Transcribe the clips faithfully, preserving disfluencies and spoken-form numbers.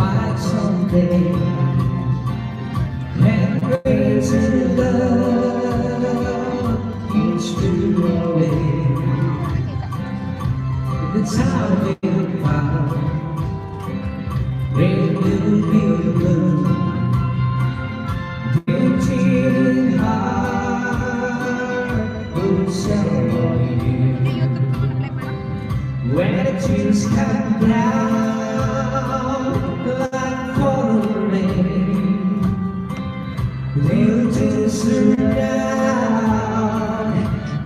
fight someday. And praise the Lord each new day. The time will come when you'll be alone. Empty heart will sell you. When the tears come down like falling rain, we'll just surround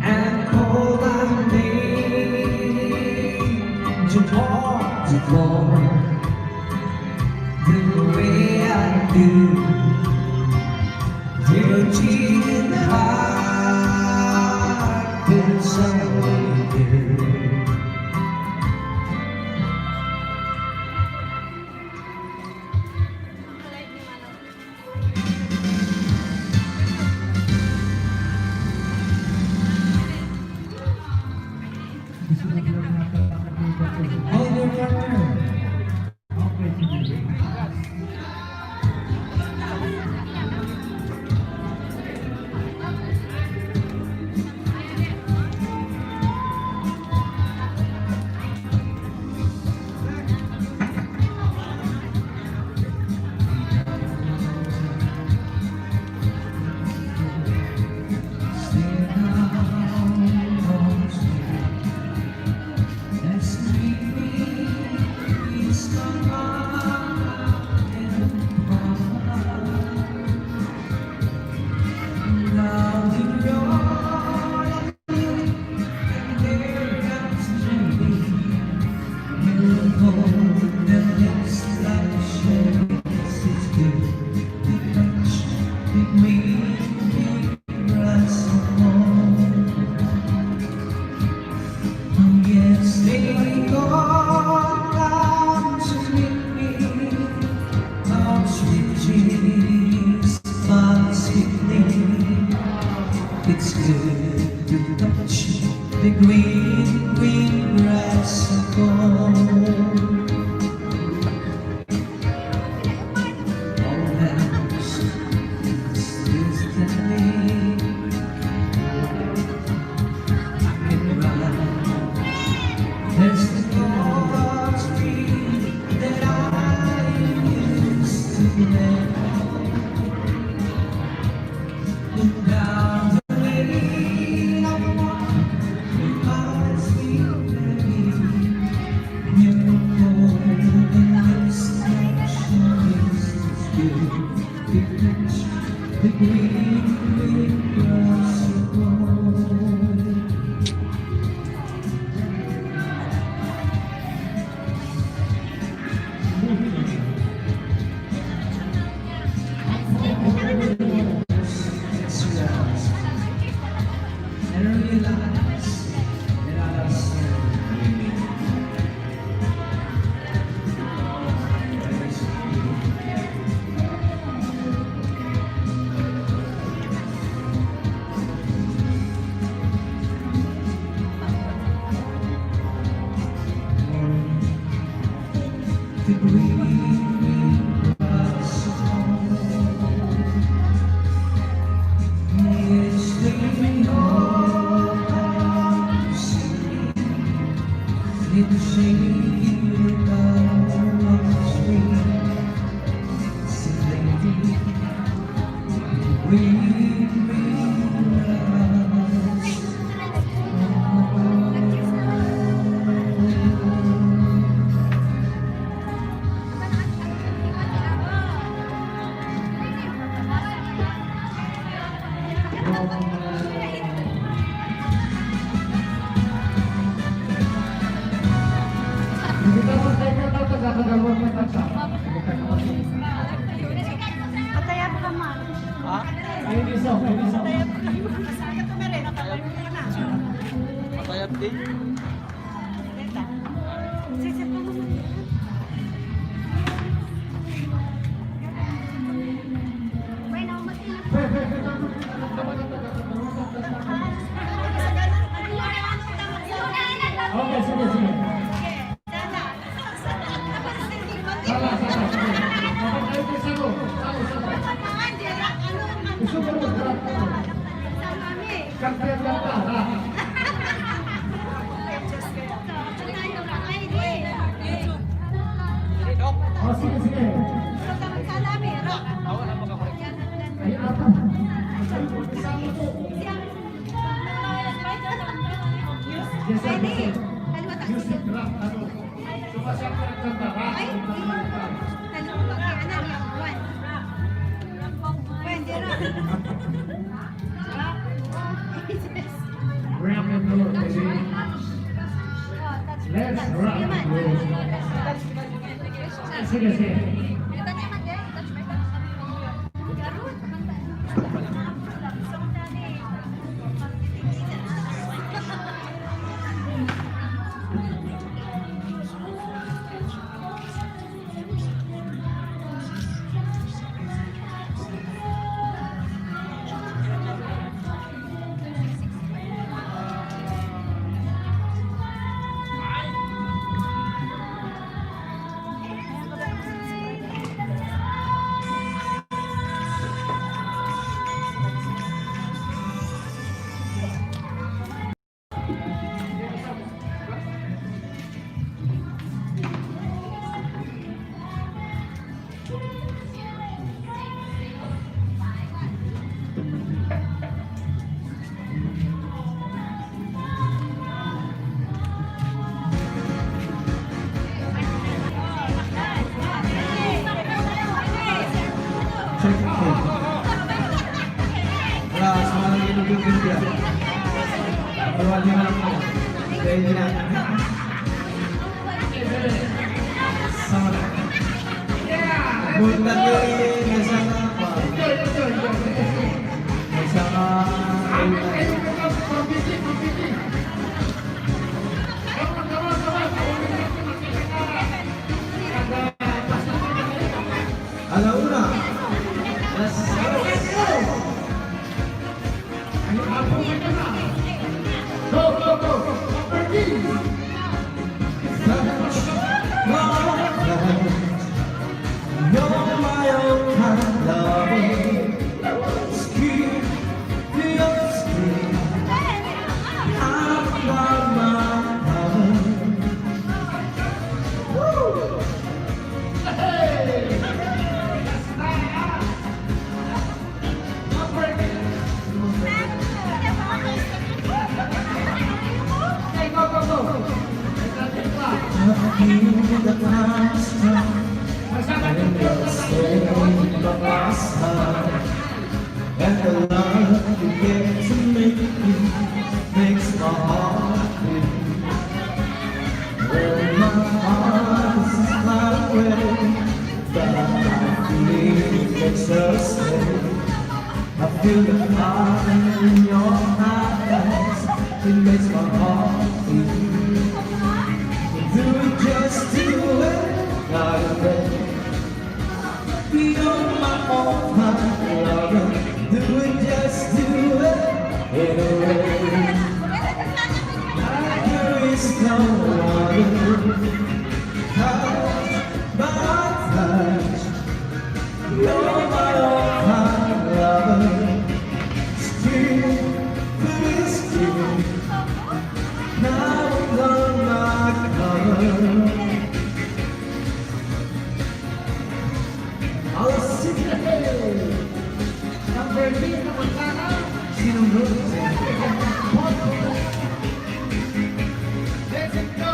and call my name. Tomorrow, tomorrow, the way I do. Virgin heart, there's only you. Hold your partner. Yes, they all come to meet me. Our sweet Jesus, my sweet name. It's good to touch the green, green grass of home. Patayat ka, ma. Ha? Patayat ka. Patayat din. Okay, sige, sige. Sala, sala, sige. O, sige, sige. Ay, apo. Yes, sir. Yes, sir. Music, rock, ano. Sumasayaw ka ng kanta, rock. Ay, ano, ano, one. Pwede, rock. Rock and roll, baby. Let's rock and roll. Sige, sige. Check, check. Wala, sumalang yung video, video. Wala, di na ako. Ready na. Sama na. Punta ko eh, nasa na pa. Nasa na. Alauna. Alas. Go, go, go. Number three. You're my all-time lover. Skin to your skin. I'm not my lover. Woo! Hey! And the love you give to me makes my heart beat. When my heart is far away, but my feeling makes us stay. I feel the fire in your eyes, it makes my heart beat. Do it, just do it, darling. You're my all-time lover. Do it, just do it, anyway. Like there is no other. Touch by touch. You're my all-time lover. Skin to skin. Now I'm gonna cover. Alas siyete. Number three na pagkana. Sinunod. Let's go.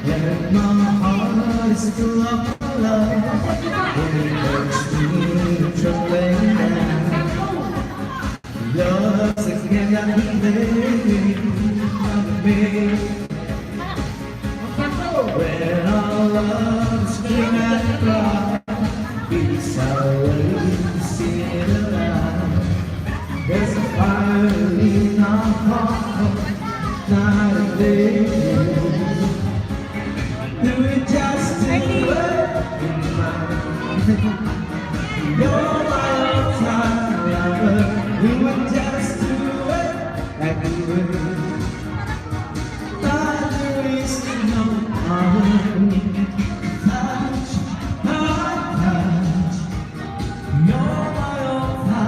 And my heart is full of love. It makes me trembling now. Love's a game that we play. When our love's pure and bright, it's always in the light. There's a fire in our heart, night and day. Do it, just do it. You're my all-time lover. Do it, just do it. Like you will. There is no other. Touch, touch, touch. You're my all-time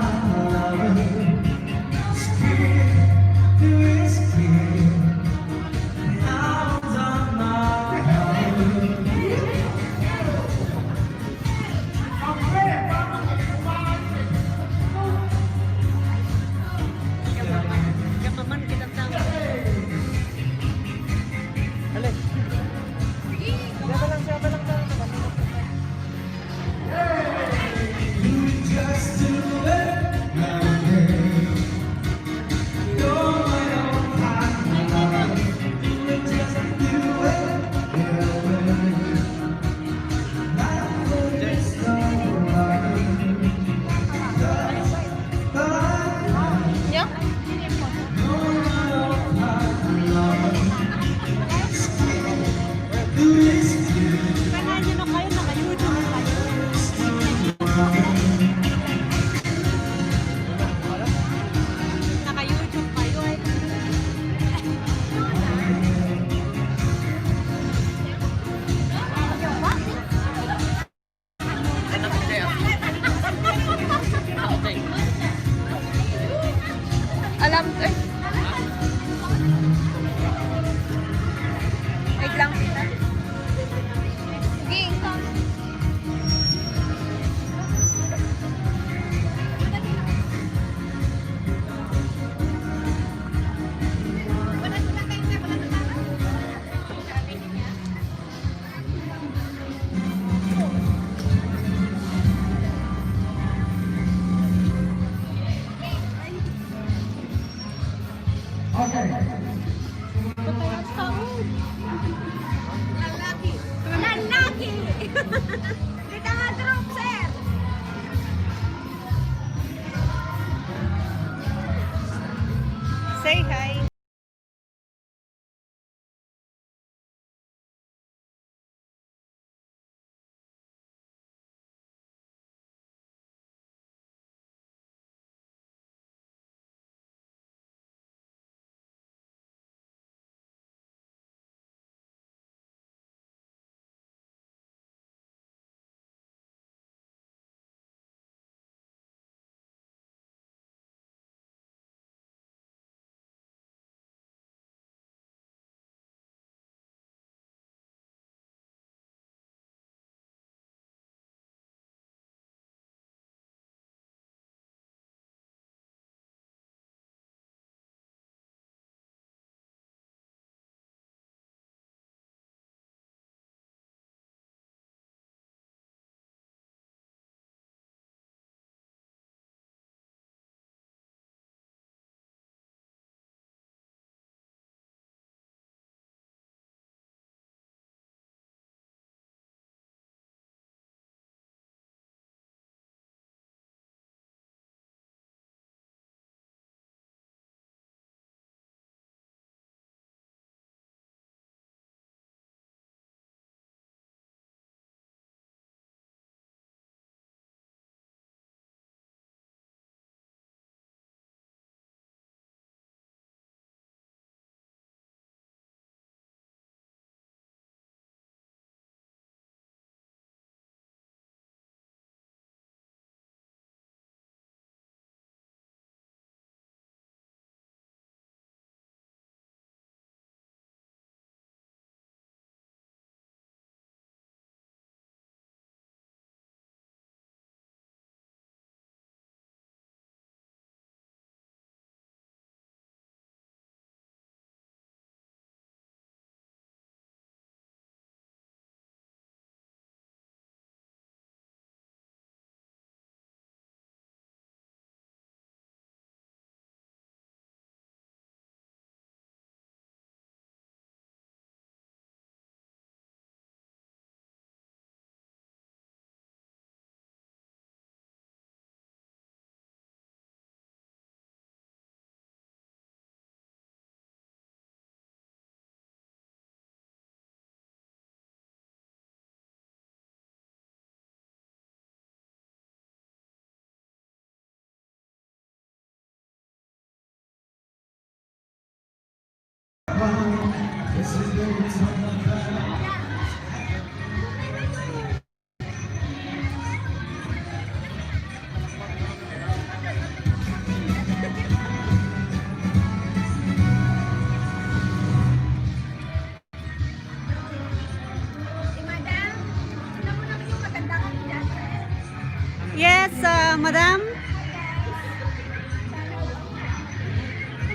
Yes, uh, madam.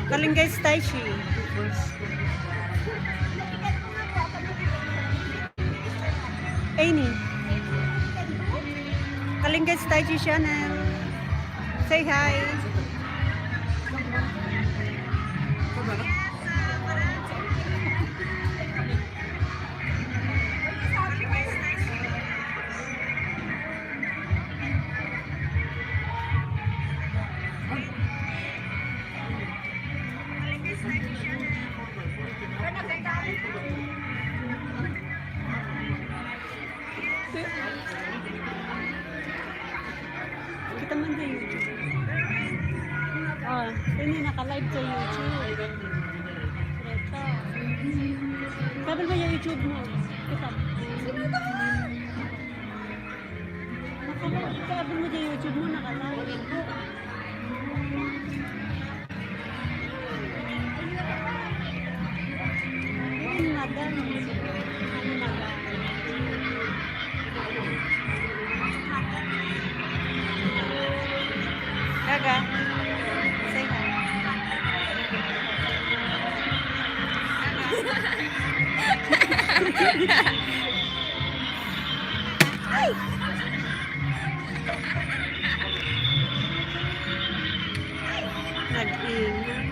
Kalinggay Staichi. Amy. Kalinggay Staichi Channel. Say hi. Kita man sa YouTube. Ah, ini naka-live sa YouTube. Ito. Sabi mo yung YouTube mo. Kita. Naka-live. Sabi mo yung YouTube mo, naka-live. Yun, madam. Ano na ba? Gaga. Say hi. Ay! Nag-ingay.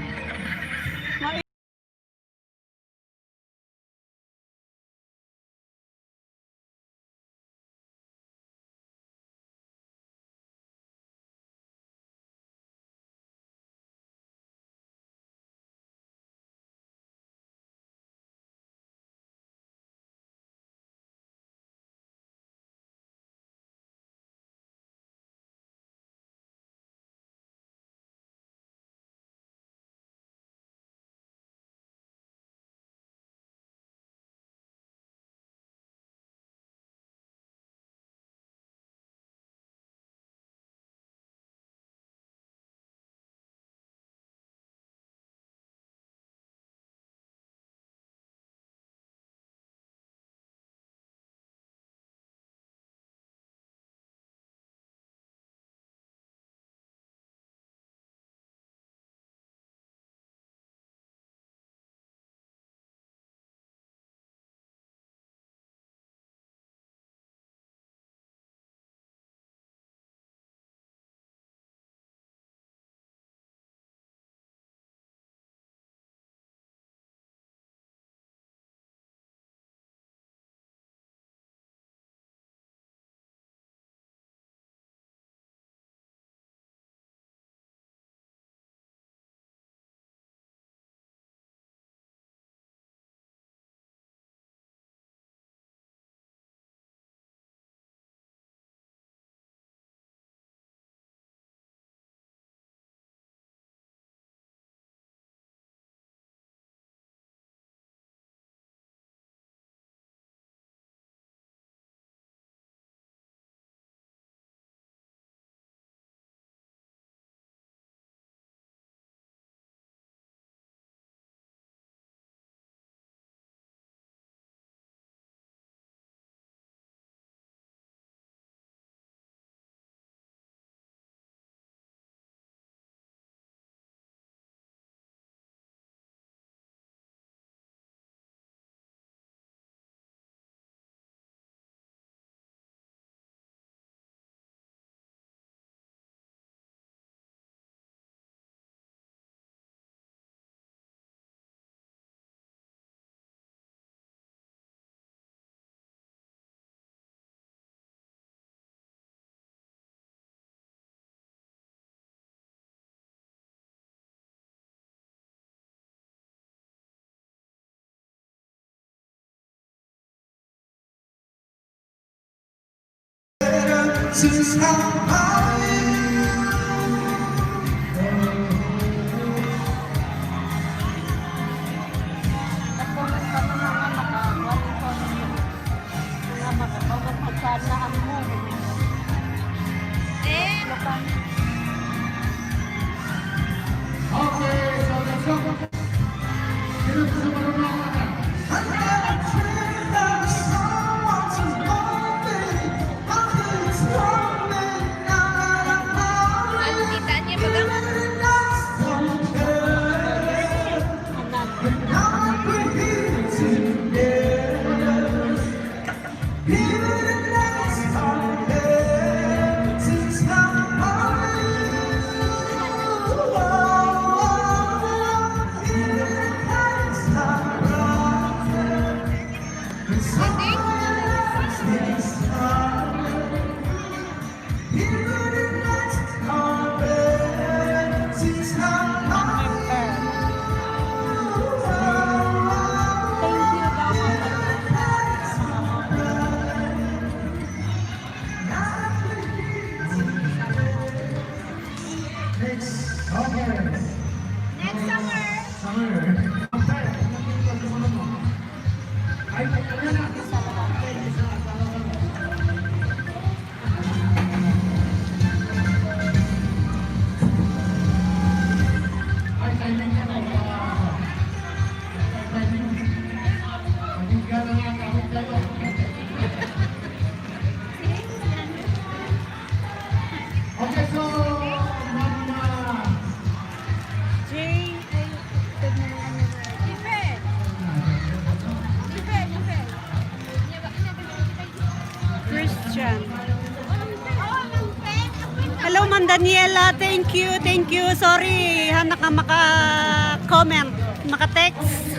Hello, Ma'am Daniela. Thank you, thank you. Sorry, hanak nga maka-comment, maka-text.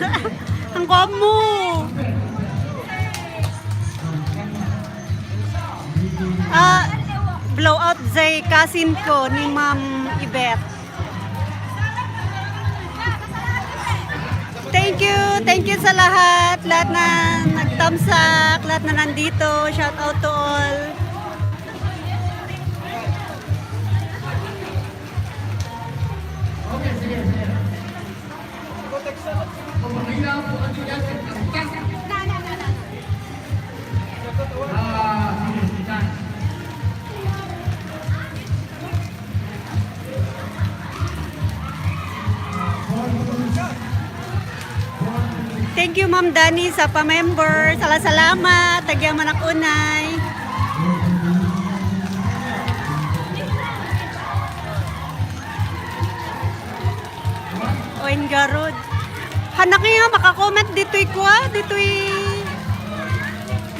Ang kuwan mo. Ah, blow out jay cousin ko ni Ma'am Yvette. Thank you, thank you sa lahat, lahat na nag-thumbs up, lahat na nandito. Shout out to all. Thank you, Ma'am Dani, sa pa-member. Sala-salamat. Agyamanak unay. Wen garud. Hanak nga maka-comment ditoy kuwa, ditoy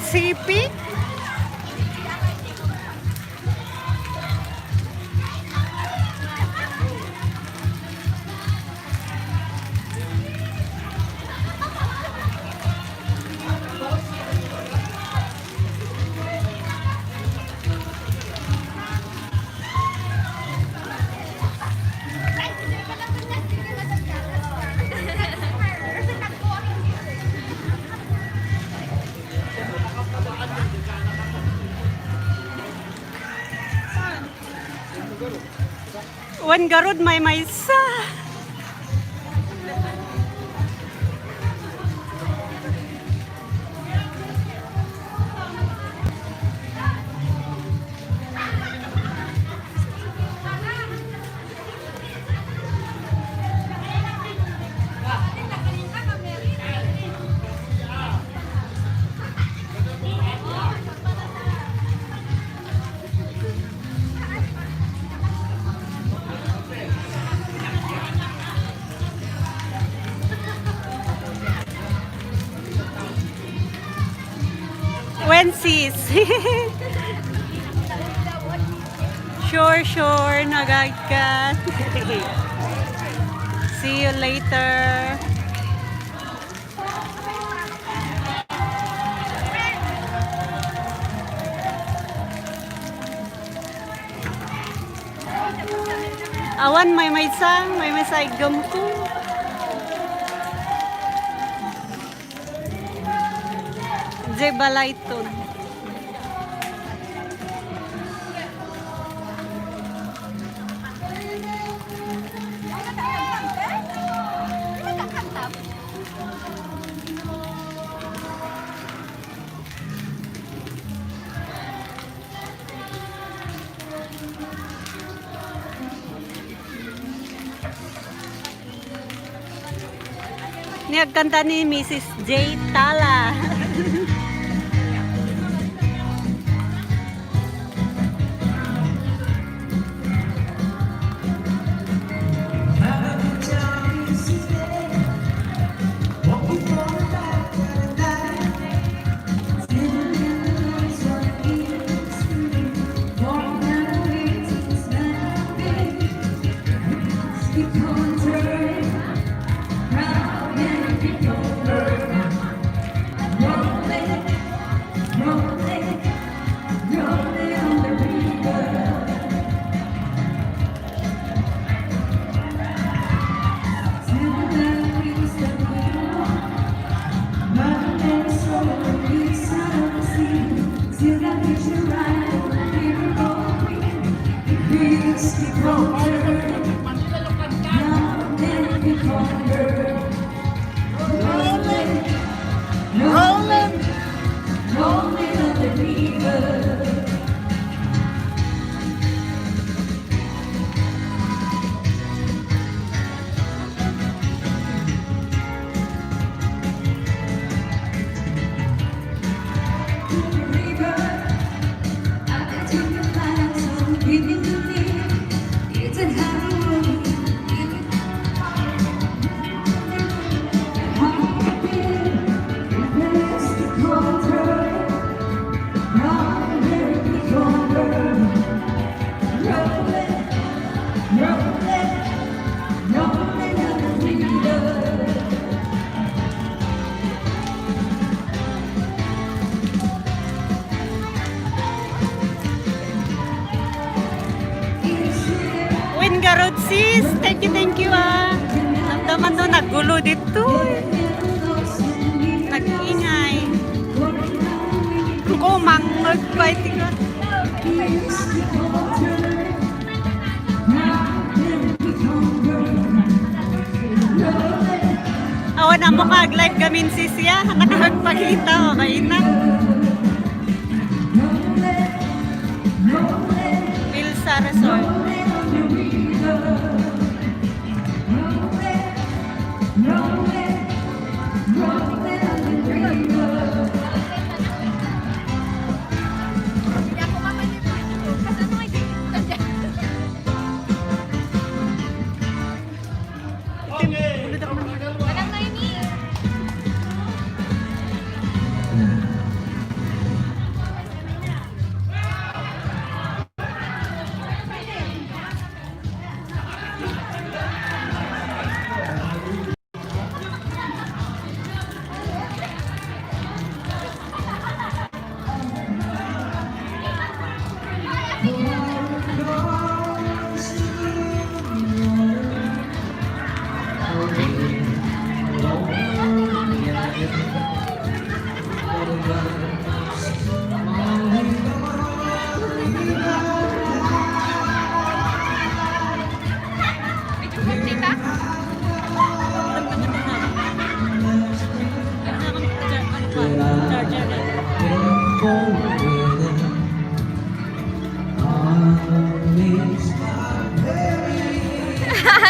C P. Wen garud maymaysa. When sis? Sure, sure, nagagkat. See you later. Awan maymaysa, maymaysa igam ko. Jay balayton. Ni agkanta ni Missus J Tala. Sis, thank you, thank you, ah. Namdaman no, naggulo dito. Nag-ingay. Kumang, nag-fighting. Awan na mo kag live gamin, sis, ya. Nakakagpakita, o, kaina. Pilsa Resort.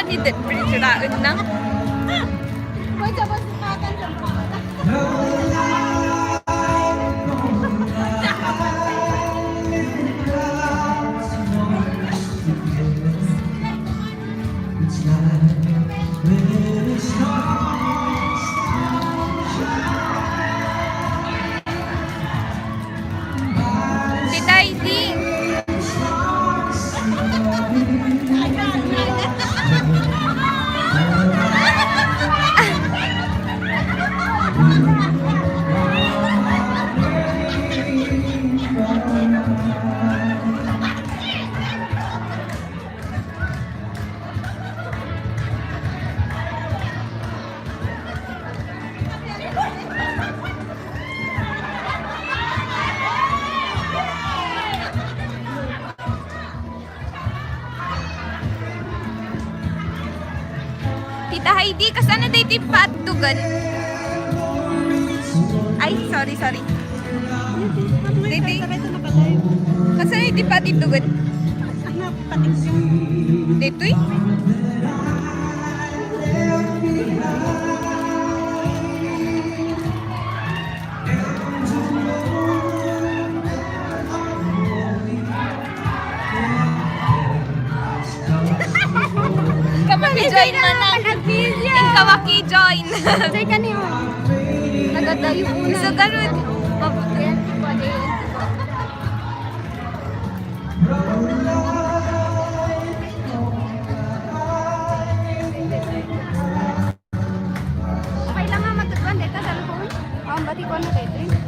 Ni Dad, picturaen na. Tita Edi. Tita Heidi, kasano daytoy paadtugan? Ay, sorry, sorry. Daytoy. Kasano daytoy paadtugan? Daytoy? Ikaw makijoin man na. Ikaw makijoin. Say ka niyo. Nagadayo una. Gusto ka ron? Mabuti yan. Okay lang nga matutuan dito sa lubong. Ang bati ko na dito.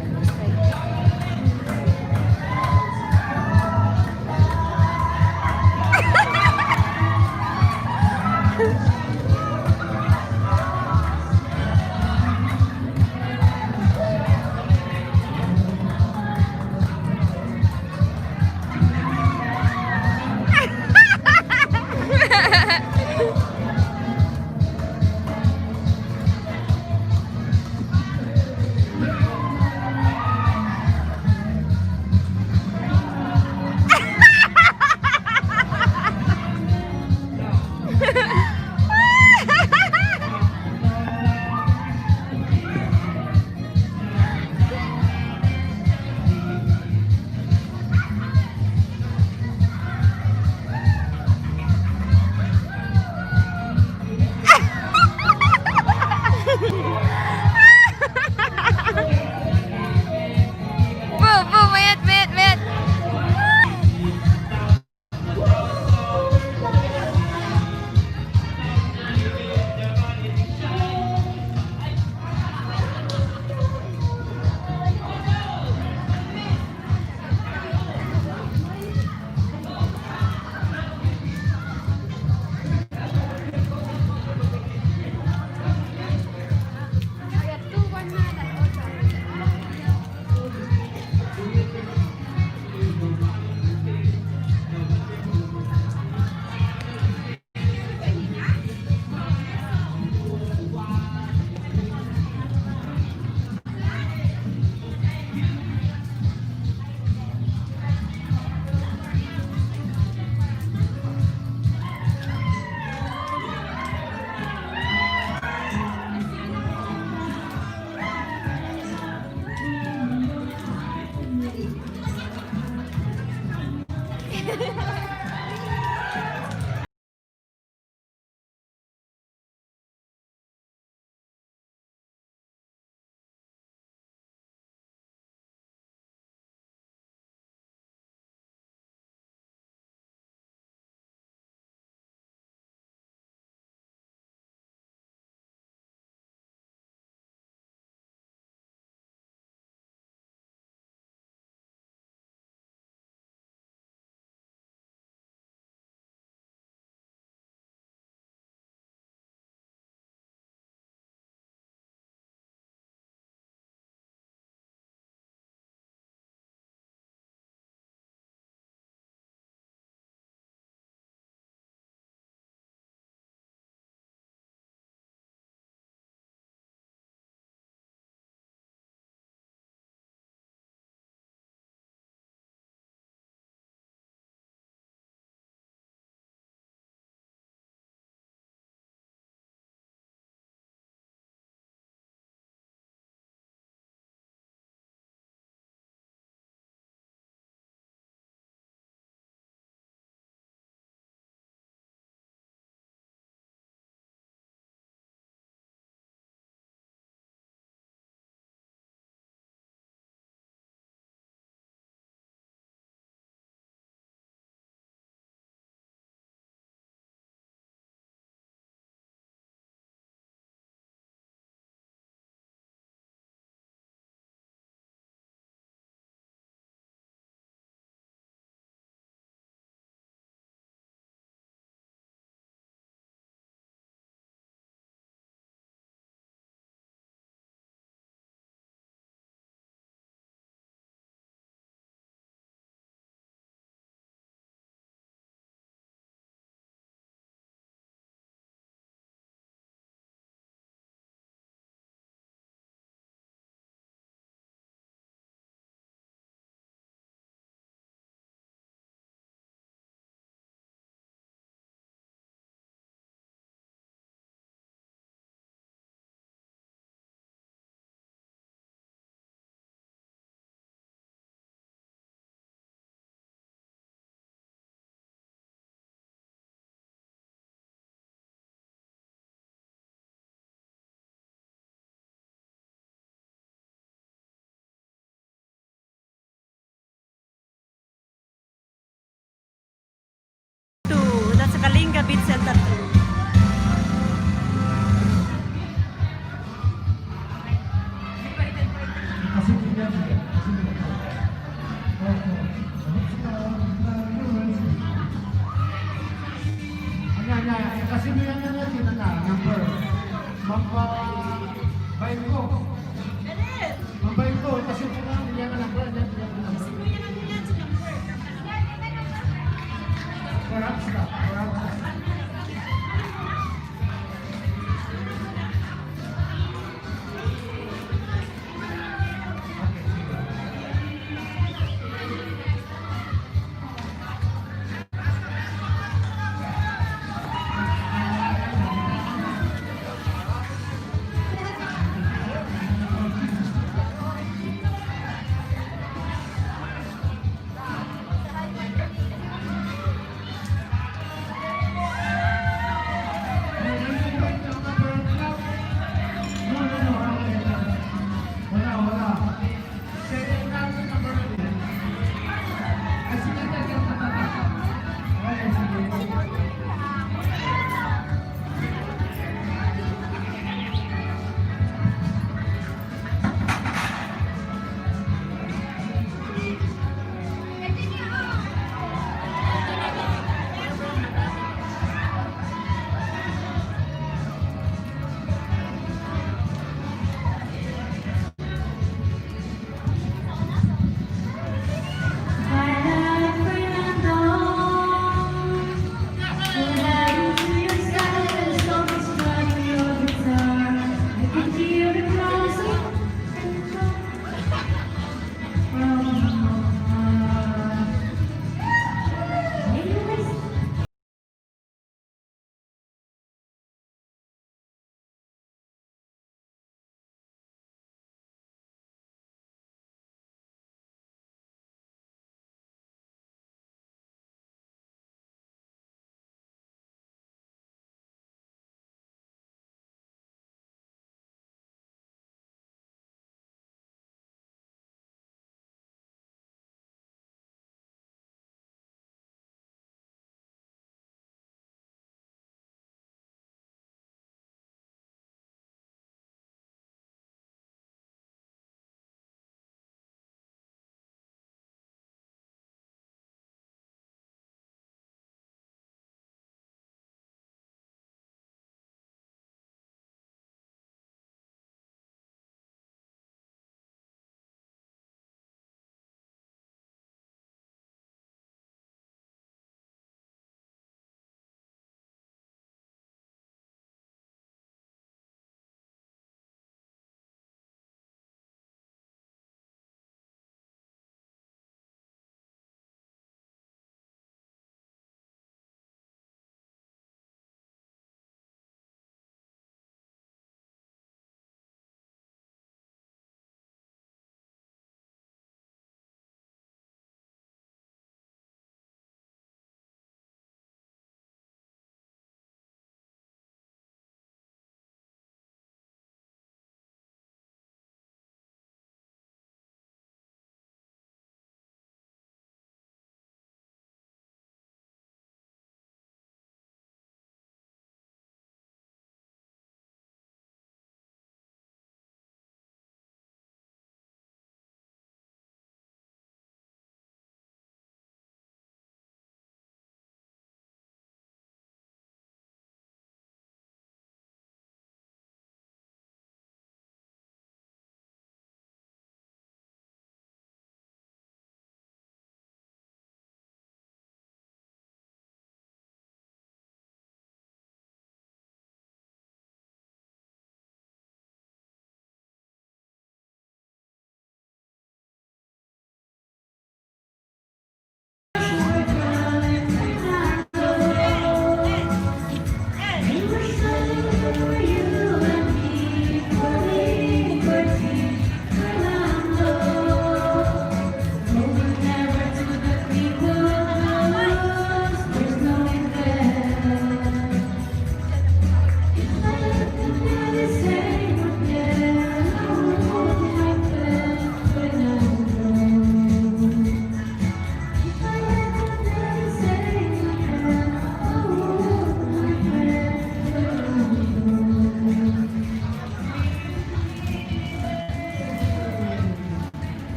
Two, that's Kalinga Beach Center two. Anya, anya, anya, kasi may ano na, tinata, number. Mampa, bayan ko. Mambayan ko, kasi kung ano, yan ang number, yan, yan ang number. Perhaps na, perhaps na.